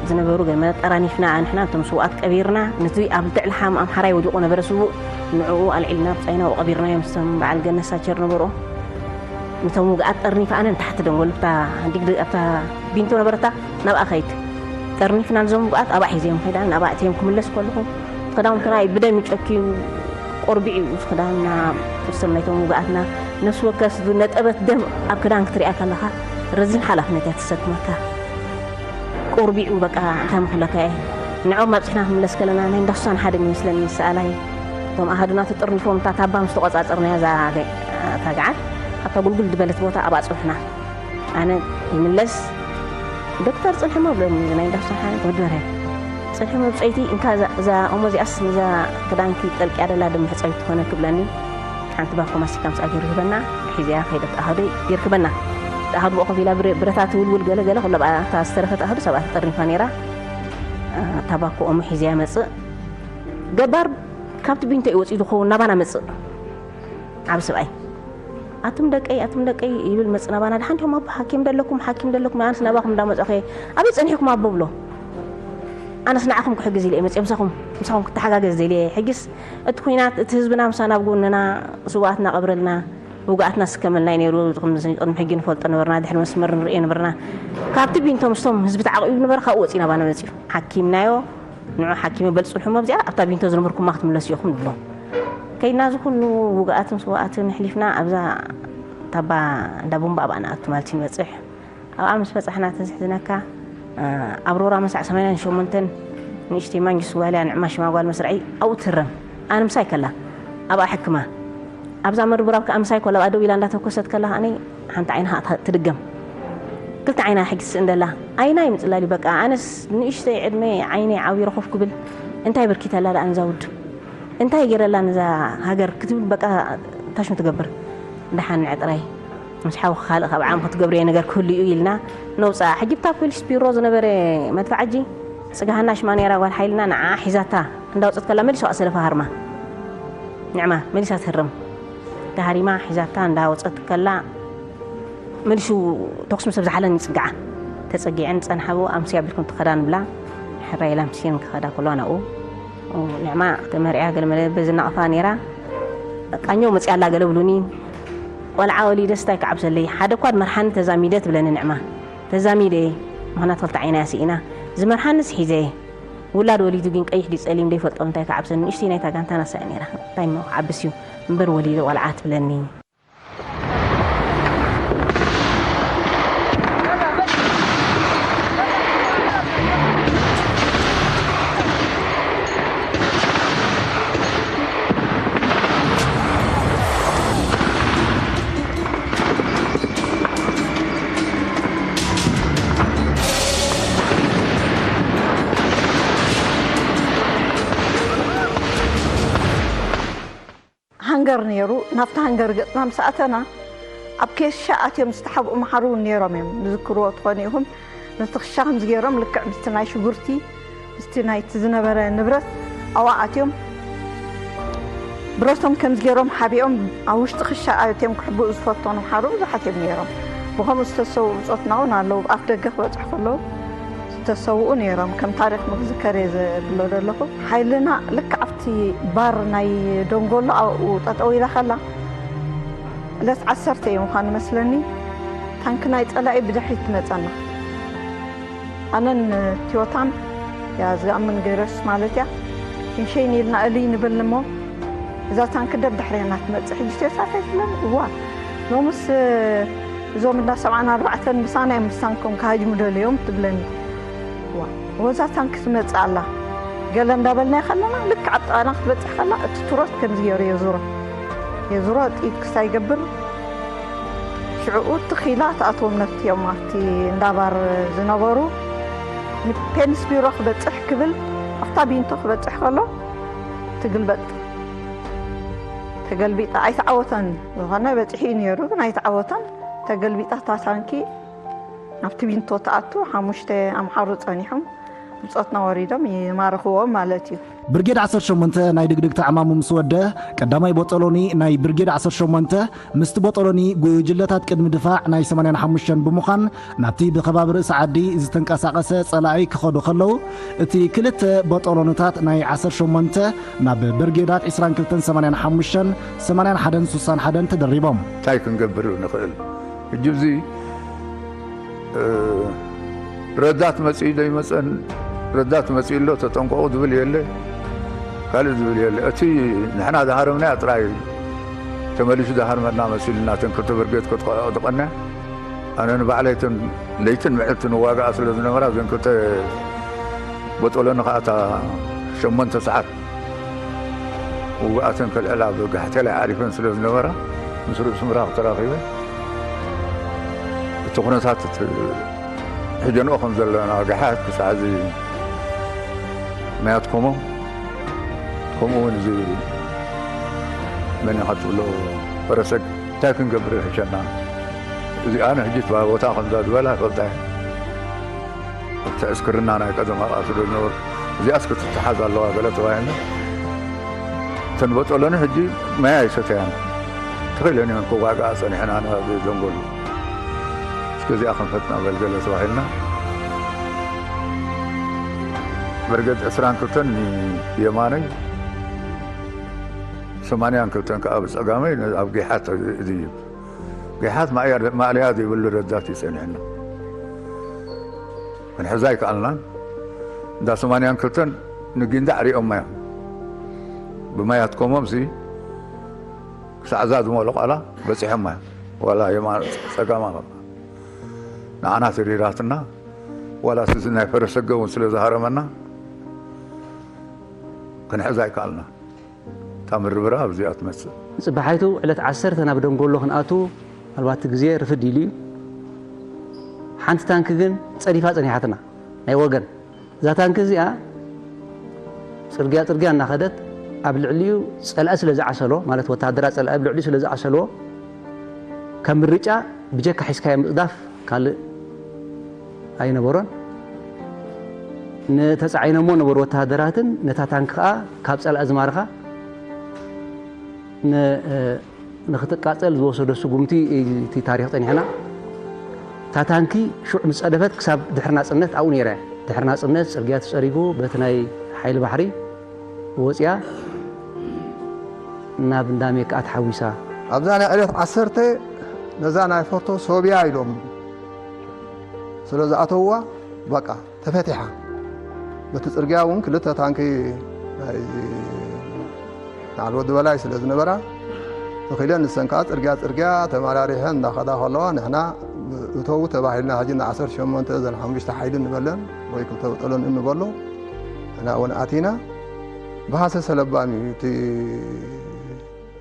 ዝነበሩ ገመ ጠራኒፍና ንሕና ነቶም ስውኣት ቀቢርና። ነቲ ኣብ ልዕሊ ሓም ኣምሓራይ ወዲቑ ነበረ ስውእ ንዕኡ ኣልዒልና ብጻይና ቀቢርናዮ ምስቶም በዓል ገነሳቸር ነበሩ። ነቶም ውግኣት ጠርኒፋ ኣነ ንታሕቲ ደንጎል ኣብታ ዲግዲ ኣብታ ቢንቶ ነበረታ ናብኣ ከይድ ጠርኒፍና ነዞም ውግኣት ኣብኣ ሒዘዮም ከይዳ ናብኣ እትዮም ክምለስ ከለኹ ክዳውንትና ብደም ይጨክዩ ቆርቢዕ እዩ ክዳንና። ስር ናይቶም ውግኣትና ነፍሲ ወከስ ዝነጠበት ደም ኣብ ክዳን ክትሪኣ ከለኻ ረዚን ሓላፍነት እያ ትሰክመካ። ቆርቢዑ በቃ እንታይ ምክለካ እየ። ንዕኦም ኣብፅሕና ክምለስ ከለና ናይ እንዳሱሳን ሓደ ይመስለኒ ሰኣላይ እቶም ኣሃዱና ተጠርኒፎም እታ ታባ ምስ ተቆፃፀርናያ እዛ ገ- እታ ገዓት ኣብታ ጉልጉል ዝበለት ቦታ ኣብ ኣፅብሕና ኣነ ይምለስ ዶክተር ፅንሕሞ ብለኒ ናይ እንዳሱሳን ሓደ ወድበረ ፅንሕሞ ብፀይቲ እንካ እዛ እዛ እሞ እዚኣስ እዛ ክዳንኪ ጠልቅያ ደላ ደም ሕፀቢ ትኾነ ክብለኒ ሓንቲ ባኮ ማስቲካ ምስኣ ገይሩ ይህበና። ሒዘያ ከይደት ኣሃዱ ይርክበና። ኣሃዱ ብኡ ኮፍ ኢላ ብረ- ብረታ ትውልውል ገለ ገለ ኩሎ ብኣ እታ ዝተረፈት ኣሃዱ ሰብኣ ተጠርኒፋ ነይራ። እታ ባኮ ኦሞ ሒዘያ መጽእ። ገባር ካብቲ ቢንቶ እዩ ወጺኡ ዝኸውን ናባና መጽእ። ዓብ ሰብኣይ ኣቱም ደቀይ ኣቱም ደቀይ ይብል መጽእ ናባና። ደሓን ዲኹም ኣቦ ሓኪም ደለኩም ሓኪም ደለኩም ኣነስ ናባኹም እንዳመጻኹ እየ። ኣበይ ጸኒሕኩም ኣቦ ብሎ። ኣነስ ንዓኹም ክሕግዝ ኢለ እየ መጽእ ምሳኹም ምሳኹም ክተሓጋገዝ ደልየ ሕጊስ እቲ ኩናት እቲ ህዝብና ምሳና ኣብ ጎንና ስውኣትና ቀብረልና ውግኣትና ስከመልና እዩ ነይሩ። ቅድሚ ሕጊ ንፈልጦ ነበርና ድሕሪ መስመር ንርእዮ ነበርና። ካብቲ ቢንቶ ምስቶም ህዝቢ ተዓቂቡ ነበረ ካብኡ ወፂና ባና መፅዩ ሓኪምናዮ። ንዑ ሓኪመ በልፅንሑ መብዚኣ ኣብታ ቢንቶ ዝነበርኩማ ክትምለሱ ኢኹም ንብሎ። ከይድና እዚ ኩሉ ውግኣትን ስውኣትን ኣሕሊፍና ኣብዛ ታባ እንዳ ቡምባ ኣብኣ ንኣቱ ማለት እዩ ንበፅሕ። ኣብኣ ምስ በፃሕና ተዝሕዝነካ ኣብ ሮራ መሳዕ ሰማንያን ሸሞንተን ንእሽተይ ማንጁስ ጓልያ ንዕማ ሽማ ጓል መስርዐይ ኣብኡ ትህረም። ኣነ ምሳይ ከላ ኣብኣ ሕክማ ኣብዛ መርብራብ ከዓ ምሳይ ኮላ ኣብኣ ደው ኢላ እንዳተኮሰት ከላ ከዓኒ ሓንቲ ዓይና ትድገም ክልተ ዓይና ሕጂ ትስእን ደላ። ኣይና ይምፅላሊ በቃ ኣነስ ንእሽተይ ዕድመ ዓይነይ ዓብሩ ኮፍ ክብል እንታይ በርኪተላ ደኣ ንዛ ውድ እንታይ ገይረላ ነዛ ሃገር ክትብል በቃ ታሽሙ ትገብር። ደሓን ንዐ ጥራይ ምስ ሓውኺ ካልእ ካብ ዓም ክትገብርዮ ነገር ክህሉ እዩ ኢልና ነውፅኣ። ሕጂ ብታ ፖሊስ ቢሮ ዝነበረ መድፍዓጂ ፅጋሃና ሽማ ነይራ ጓል ሓይልና ንዓ ሒዛታ እንዳወፀት ከላ መሊሱ ኣሰለፋ ሃርማ ንዕማ መሊሳ ትህርም ተሃሪማ ሒዛታ እንዳወፀት ከላ መሊሱ ተኩስ ምስ ኣብዝሓለን ይፅግዓ ተፀጊዐን ፀንሓ ብኡ ኣምስያ ኣቢልኩም ትኸዳ ንብላ ሕራይ ኢላ ኣምስየን ክኸዳ ከለዋ ናብኡ ንዕማ ተመርዕያ ገለ መለ በዚ ናቕፋ ነይራ ቃኘው መፅያ ኣላ ገለ ብሉኒ ቆልዓ ወሊደስ እንታይ ክዓብሰለይ ሓደ እኳ መርሓኒ ተዛሚደ ትብለኒ ንዕማ ተዛሚደ ምኽንያት ክልተ ዓይና እያ ስኢና ዝመርሓንስ ሒዘ ውላድ ወሊዱ ግን ቀይሕ ድዩ ፀሊም ዘይፈልጦ እንታይ ክዓብሰኒ ንእሽተይ ናይታ ጋንታ ናሳ እያ ነይራ እንታይ እሞ ክዓብስ እዩ እምበር ወሊደ ቆልዓ ትብለኒ ሃንገር ነይሩ። ናብቲ ሃንገር ገጽና ምስ ኣተና፣ ኣብ ኬሻ ኣትዮም ዝተሓብኡ መሓሩ እውን ነይሮም እዮም። ዝዝክርዎ ትኾኑ ኢኹም። ነቲ ክሻ ከምዚ ገይሮም ልክዕ ምስቲ ናይ ሽጉርቲ፣ ምስቲ ናይቲ ዝነበረ ንብረት ኣብኡ ኣትዮም ብረቶም ከምዚ ገይሮም ሓቢኦም ኣብ ውሽጢ ክሻ ኣትዮም ክሕብኡ ዝፈተኑ መሓሩ ብዙሓት እዮም ነይሮም። ብኸምኡ ዝተሰውኡ ብጾትና እውን ኣለዉ። ኣፍ ደገ ክበጽሑ ከለዉ ዝተሰውኡ ነይሮም። ከም ታሪኽ ክዝከር እየ ዝብሎ ዘለኹ። ሓይልና ልክዕ ኣብቲ ባር ናይ ደንጎሎ ኣብኡ ጠጠው ኢላ ከላ ዕለት ዓሰርተ እዩ ምዃኑ መስለኒ ታንኪ ናይ ጸላኢ ብድሕሪት ትመጸና ኣነን ቲዮታን ያ ዝኣምን ገይረስ ማለት እያ ክንሸይን ኢልና እልይ ንብል እሞ እዛ ታንኪ ደብ ድሕሬና ትመጽእ ሕጂ ቲዮታ እንታይ ትብለን እዋ ሎምስ እዞም እንዳ ሰብዓን ኣርባዕተን ምሳና እዮም፣ ምሳንኩም ክሃጅሙ ደልዮም ትብለኒ። ዋ፣ ወዛ ታንክ ትመጽእ ኣላ። ገለ እንዳበልናዮ ከለና፣ ልክዕ ኣብ ጥቓና ክትበጽሕ ከላ፣ እቲ ትሮት ከምዚ ገይሩ የዙሮ። የዙሮ፣ ጥይት ክሳይ ይገብር። ሽዕኡ ትኺላ ትኣትዎም ነፍትዮም ኣብቲ እንዳባር ዝነበሩ። ንፔንስ ቢሮ ክበጽሕ ክብል፣ ኣብታ ቢንቶ ክበጽሕ ከሎ፣ ትግልበጥ። ተገልቢጣ ኣይተዓወተን። ዝኾነ በጺሑ እዩ ነይሩ፣ ግን ኣይተዓወተን። ተገልቢጣ እታ ታንኪ ኣብቲ ቢንቶ ትኣቱ፣ ሓሙሽተ ኣምሓሩ ጸኒሖም ብጾትና ወሪዶም ይማርኽዎም ማለት እዩ። ብርጌድ ዓሰርተ ሸሞንተ ናይ ድግድግቲ ዕማሙ ምስ ወደ፣ ቀዳማይ ቦጦሎኒ ናይ ብርጌድ ዓሰርተ ሸሞንተ ምስቲ ቦጦሎኒ ጉጅለታት ቅድሚ ድፋዕ ናይ ሰማንያን ሓሙሽተን ብምዃን ናብቲ ብከባቢ ርእሲ ዓዲ ዝተንቀሳቐሰ ጸላኢ ክኸዱ ከለዉ፣ እቲ ክልተ ቦጦሎንታት ናይ ዓሰርተ ሸሞንተ ናብ ብርጌዳት ዕስራን ክልተን ሰማንያን ሓሙሽተን ሰማንያን ሓደን ስሳን ሓደን ተደሪቦም። እንታይ ክንገብር ንኽእል? ሕጂ እዚ፣ እ፣ ረዳት መጺኡ ዶ ይመጸን፣ ረዳት መጺኡ ኣሎ ተጠንቀቑ ዝብል የለ፣ ካልእ ዝብል የለ። እቲ ንሕና ዝሃረምናያ ጥራይ ተመሊሱ ዝሃርመና መሲሉና፣ እተን ክልተ ብርጌድ ከጥቕዖ ዝቐንያ። ኣነ ንባዕለይ እተን ለይትን ምዕልትን ንዋጋኣ ስለ ዝነበራ፣ እዘን ክልተ ቦጦሎኒ ከኣ እታ ሸሞንተ ሰዓት ውግኣተን ከልዕላ ብጋሕቴላይ ዓሪፈን ስለ ዝነበራ፣ ምስ ርእሱ ምራኽ ተራኺበ። እቲ ኩነታት እቲ ሕጀንኦ ከም ዘለና ጋሓት ክሳዕ እዚ ማያት ኮሞ፣ ከምኡ እውን እዚ መን ኢኻ ትብሎ ፈረሰግ እንታይ ክንገብር ይሕሸና? እዚኣ ንሕጂ እታ ቦታ ከምዛ ዝበላ ይፈልጣ እየ። ኣብቲ ዕስክርና ናይ ቀደም ኣብኣ ስለ ዝነበርኩ፣ እዚኣስ ክትተሓዝ ኣለዋ ገለ ተባሂልና። እተን በጦሎኒ ሕጂ ማይ ኣይሰተያን። ተኺለን እየን ክዋግኣ ጸኒሐን፣ ኣነ ኣብ ደንጎል። እስከ እዚኣ ክንፈትና በል ገለ ተባሂልና። ብርጌድ ዕስራን ክልተን ንየማነይ፣ ሰማንያን ክልተን ከኣ ብጸጋመይ ኣብ ጊሓት እዚ እዩ። ጊሓት ማእያ-፣ ማእለያ ዘይብሉ ረዳት እዩ ጸኒሕና። ክንሕዛ ኣይከኣልናን። እንዳ ሰማንያን ክልተን ንጊንዳዕ ሪኦማ እዮም። ብማያት ኮሞምሲ ክሳዕ እዛ ዝመልኦ ቃላ በጺሖማ እዮም። ዋላ የማ-፣ ጸጋማ ንዓና ትሪራትና፣ ዋላ እዚ ናይ ፈረሰገ እውን ስለ ዝሃረመና ክንሕዛ ኣይከኣልና። እታ ምርብራ ኣብዚኣ ትመጽእ። ጽባሓይቱ ዕለት ዓሰርተ ናብ ደንጎሎ ክንኣቱ፣ ምናልባት እቲ ግዜ ርፍድ ኢሉ እዩ። ሓንቲ ታንኪ ግን ጸዲፋ ጸኒሓትና፣ ናይ ወገን። እዛ ታንኪ እዚኣ ጽርግያ ጽርግያ እናኸደት ኣብ ልዕሊኡ ጸላኢ ስለ ዝዓሰሎ፣ ማለት ወተሃደራት ጸላኢ ኣብ ልዕሊኡ ስለ ዝዓሰልዎ፣ ከም ምርጫ ብጀካ ሒዝካዮ ምጽዳፍ ካልእ ኣይነበሮን። ንተጻዒኖሞ ነበሩ ወተሃደራትን ነታ ታንኪ ከኣ ካብ ጸላኢ ዝማርኻ ን-፣ ንኽትቃጸል ዝወሰዶ ስጉምቲ እዩ እቲ ታሪኽ ጸኒሕና። እታ ታንኪ ሽዑ ምስ ጸደፈት ክሳብ ድሕሪ ናጽነት ኣብኡ ነይራ እያ። ድሕሪ ናጽነት ጽርግያ ተጸሪጉ በቲ ናይ ሓይሊ ባሕሪ ወጽያ ናብ እንዳ ሜካ ተሓዊሳ። ኣብዛ ናይ ዕለት ዓሰርተ ነዛ ናይ ፎርቶ ሶብያ ኢሎም ስለ ዝኣተውዋ፣ በቃ ተፈቲሓ። በቲ ጽርግያ እውን ክልተ ታንኪ ናይ ንዓል ወዲ በላይ ስለ ዝነበራ፣ ተኺለን ንሰን ከኣ ጽርግያ ጽርግያ ተመራሪሐን እንዳኸዳ ከለዋ፣ ንሕና እተው ተባሂልና፣ ሕጂ እንዳ ዓሰርተ ሸሞንተ እዘን ሓሙሽተ ሓይሊ እንበለን ወይ ክልተ ብጠሎን እንበሎ፣ ንሕና እውን ኣቲና። ብሃሰሰ ለባም እዩ እቲ፣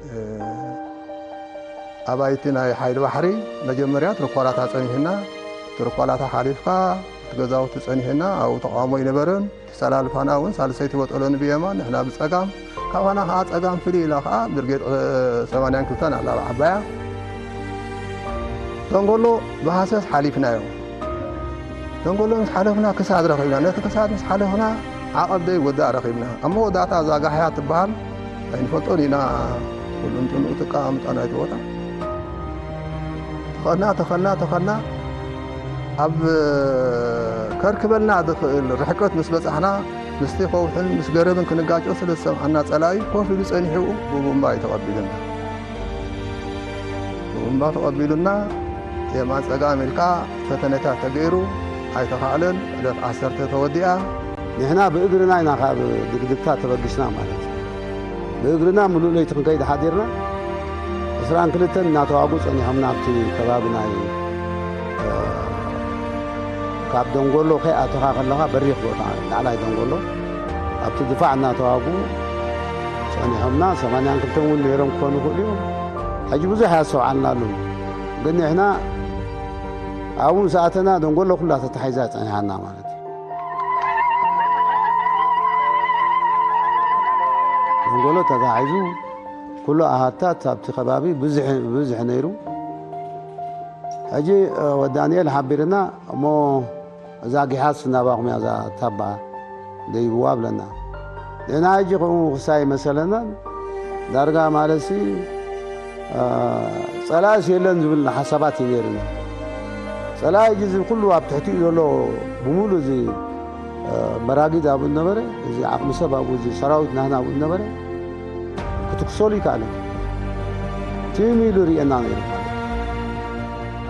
እ፣ ኣባይቲ ናይ ሓይሊ ባሕሪ። መጀመርያ ትርኳላታ ጸኒሕና፣ ትርኳላታ ሓሊፍካ እቲ ገዛውቲ ጸኒሕና፣ ኣብኡ ተቃውሞ ኣይነበረን። ተሰላልፋና እውን ሳልሰይቲ በጠሎኒ ብየማን፣ ንሕና ብጸጋም፣ ካባና ከዓ ጸጋም ፍልይ ኢላ ከዓ ብርጌድ፣ እ፣ ሰማንያን ክልተን ኣላ ኣብ ዓባያ። ደንጎሎ ብሃሰስ ሓሊፍናዮ። ደንጎሎ ምስ ሓለፍና ክሳድ ረኺብና። ነቲ ክሳድ ምስ ሓለፍና ዓቐብ ደይ ወዳእ ረኺብና። ኣብ መወዳእታ እዛ ጋሕያ ትበሃል ኣይንፈልጦን ኢና። ኩሉ እንትንኡ ትቃምጣ ናይቲ ቦታ። ተኸና፣ ተኸና፣ ተኸና። ኣብ ከርክበልና ዝኽእል ርሕቀት ምስ በጻሕና፣ ምስቲ ከውሕን ምስ ገረብን ክንጋጮ ስለ ዝሰምዓና፣ ጸላኢ ኮፍ ኢሉ ጸኒሑ ብቡምባ እዩ ተቐቢሉና። ብቡምባ ተቐቢሉና፣ የማን ጸጋም ኢልካ ፈተነታት ተገይሩ፣ ኣይተኻእለን። ዕለት ዓሰርተ ተወዲኣ። ንሕና ብእግርና ኢና ካብ ድግድግታ ተበጊስና ማለት እዩ። ብእግርና ምሉእ ለይቲ ክንከይድ ሓዲርና። ዕስራን ክልተን እናተዋጉ ጸኒሖምና ኣብቲ ከባቢ ናይ፣ እ፣ ካብ ደንጎሎ ከይኣተኻ ከለኻ በሪኽ ቦታ፣ ላዕላይ ደንጎሎ፣ ኣብቲ ድፋዕ እናተዋጉ ጸኒሖምና። ሰማንያን ክልተን እውን ነይሮም ክኾኑ ይኽእሉ እዮም። ሕጂ ብዙሕ ኣየስተውዓልናሉን። ግን ንሕና ኣብኡ ምስ ኣተና ደንጎሎ ኩላ ተታሒዛ ጸኒሓና ማለት እዩ። ደንጎሎ ተታሒዙ ኩሉ ኣሃታት ኣብቲ ከባቢ ብዙሕ፣ ብዙሕ ነይሩ። ሕጂ፣ እ፣ ወዲ ዳንኤል ሓቢርና እሞ እዛ ጊሓስ ናባኹም እያ እዛ ታባ ደይብዋ ብለና። ንሕና ሕጂ ከምኡ ክሳይ መሰለናን ዳርጋ ማለትሲ፣ እ፣ ጸላእስ የለን ዝብል ሓሳባት እዩ ነይርና። ጸላኢ ሕጂ እዚ ኩሉ ኣብ ትሕቲኡ ዘሎ ብምሉእ እዚ፣ እ፣ በራጊድ ኣብኡ ነበረ፣ እዚ ዓቕሚ ሰብ ኣብኡ፣ እዚ ሰራዊት ናህና ኣብኡ ነበረ፣ ክትኩሰሉ ይከኣል። ትም ኢሉ ርእየና ነይሩ።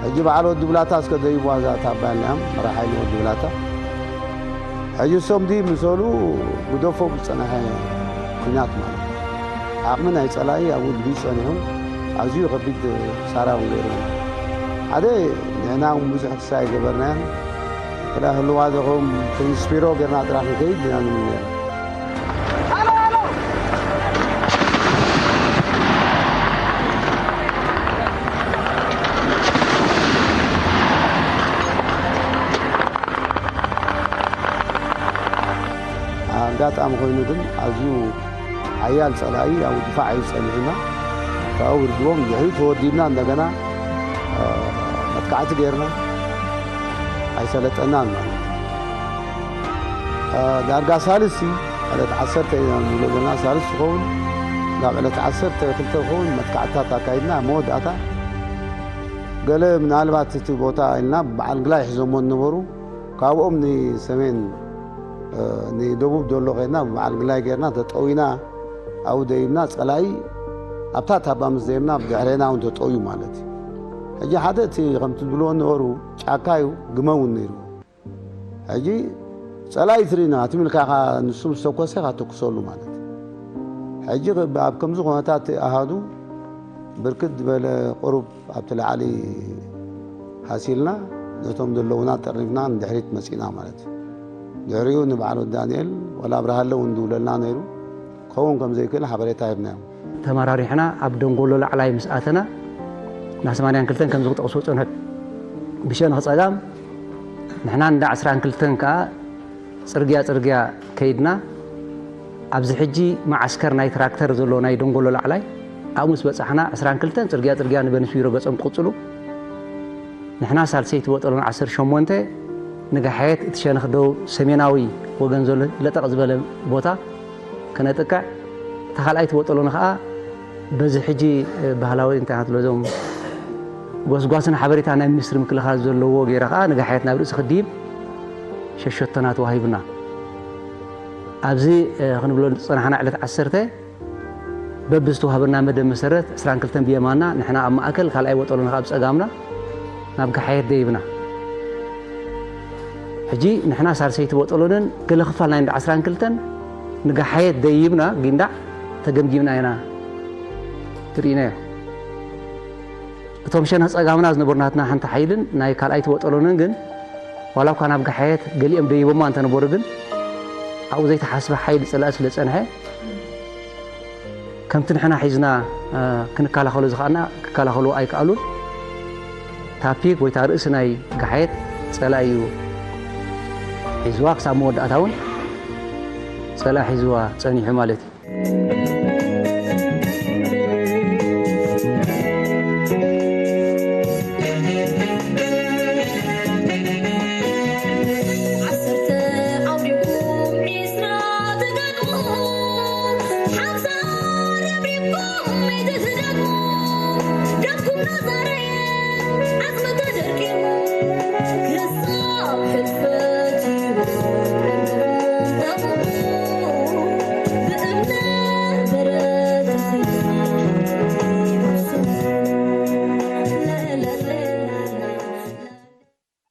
ሕጂ በዓል ወዲ ብላታ እስከ ደይብዋ እዛ ታባ ኢልናዮም፣ መራሓይና ወዲ ብላታ። ሕጂ እሶም ድዩ ምሰሉ ግደፎ ዝጸንሐ ኲናት ማለት እዩ። ዓቕሚ ናይ ጸላኢ ኣብኡ ድዩ ጸኒሑ፣ ኣዝዩ ከቢድ ክሳራ እውን ገይሩ። ሓደ ንሕና እውን ብዙሕ ክሳይ ገበርናዮን፣ ክላ ህልዋ ዘኸም ትንስፒሮ ጌርና ጥራሕ ንከይድ ኢና ንብል ነርና። ኣጋጣሚ ኮይኑ ግን ኣዝዩ ሓያል ጸላኢ ኣብኡ ድፋዕ እዩ ጸኒሑና። ካብኡ ውርድዎም ድሕሪኡ ተወዲብና እንደገና፣ እ፣ መጥቃዕቲ ጌርና ኣይሰለጠናን ማለት እዩ። እ፣ ዳርጋ ሳልስቲ ዕለት ዓሰርተ ኢና ንብሎ ዘለና፣ ሳልስቲ ዝኸውን ናብ ዕለት ዓሰርተ ክልተ ዝኸውን መጥቃዕትታት ኣካይድና። መወዳእታ ገለ ምናልባት እቲ ቦታ ኢልና በዓል ግላይ ሒዞሞ ዝነበሩ ካብኦም ንሰሜን፣ እ፣ ንደቡብ ዘሎ ከይድና ብበዓል ግላይ ጌርና ተጠዊና ኣብኡ ደይብና ጸላኢ ኣብታ ታባ ምስ ደይብና ብድሕሬና እውን ተጠውዩ ማለት እዩ። ሕጂ ሓደ እቲ ከምቲ ዝብልዎ ነበሩ ጫካ እዩ፣ ግመ እውን ነይሩ። ሕጂ ጸላኢ ትርኢና ትም ኢልካ ኢኻ ንሱ ምስ ተኮሰ ኢኻ ተኩሰሉ ማለት እዩ። ሕጂ ኣብ ከምዚ ኩነታት ኣሃዱ ብርክት ዝበለ ቁሩብ ኣብቲ ላዕሊ ሃሲልና ነቶም ዘለዉና ጠርኒፍና ንድሕሪት መጺና ማለት እዩ። ድሕሪኡ ንበዓል ወዲ ዳንኤል ወላ ኣብርሃለ እውን ድውለልና ነይሩ። ክኸውን ከም ዘይክእል ሓበሬታ ሂብናዮም። ተመራሪሕና ኣብ ደንጎሎ ላዕላይ ምስ ኣተና፣ ናብ ሰማንያን ክልተን ከምዚ ክጠቕስዎ ጸንሑ። ብሸነኽ ጸጋም ንሕና እንዳ ዕስራን ክልተን ከኣ ጽርግያ ጽርግያ ከይድና፣ ኣብዚ ሕጂ መዓስከር ናይ ትራክተር ዘሎ ናይ ደንጎሎ ላዕላይ፣ ኣብኡ ምስ በጻሕና፣ ዕስራን ክልተን ጽርግያ ጽርግያ ንበንስቢሮ ገጾም ክቕጽሉ፣ ንሕና ሳልሰይቲ ቦጠሎን ዓሰርተ ሸሞንተ ንጋሓየት እቲ ሸነኽ ደቡብ ሰሜናዊ ወገን ዘሎ ለጠቕ ዝበለ ቦታ ከነጥቅዕ፣ እታ ካልኣይቲ ቦጠሎን ከኣ በዚ ሕጂ፣ እ፣ ባህላዊ እንታይ ኢና ትብሎ፣ እዞም ጎስጓስን ሓበሬታ ናይ ሚኒስትሪ ምክልኻል ዘለዎ ገይረ ከኣ ንጋሓየት ናብ ርእሲ ክድይብ ሸሸቶና ተዋሂቡና። ኣብዚ፣ እ፣ ክንብሎ ዝጸናሕና ዕለት ዓሰርተ በብዝተዋህበና መደብ መሰረት ዕስራን ክልተን ብየማንና፣ ንሕና ኣብ ማእከል፣ ካልኣይ ቦጠሎን ከኣ ብጸጋምና ናብ ጋሓየት ደይብና። ሕጂ ንሕና ሳልሰይቲ ቦጠሎንን ገለ ክፋል ናይ እንዳ ዕስራን ክልተን ንጋሓየት ደይብና ጊንዳዕ ተገምጊምና ኢና ትርኢናዮ። እቶም ሸነኽ ጸጋምና ዝነበሩ ናትና ሓንቲ ሓይልን ናይ ካልኣይቲ ቦጠሎንን ግን ዋላ እኳ ናብ ጋሓየት ገሊኦም ደይቦማ እንተነበሩ ግን ኣብኡ ዘይተሓስበ ሓይሊ ጸላኢ ስለ ጸንሐ ከምቲ ንሕና ሒዝና፣ እ፣ ክንከላኸሎ ዝኸኣልና ክከላኸሉ ኣይከኣሉን። ታፒክ ወይ እታ ርእሲ ናይ ጋሓየት ጸላኢ እዩ ሒዝዋ፣ ክሳብ መወዳእታ እውን ጸላኢ ሒዝዋ ጸኒሑ ማለት እዩ።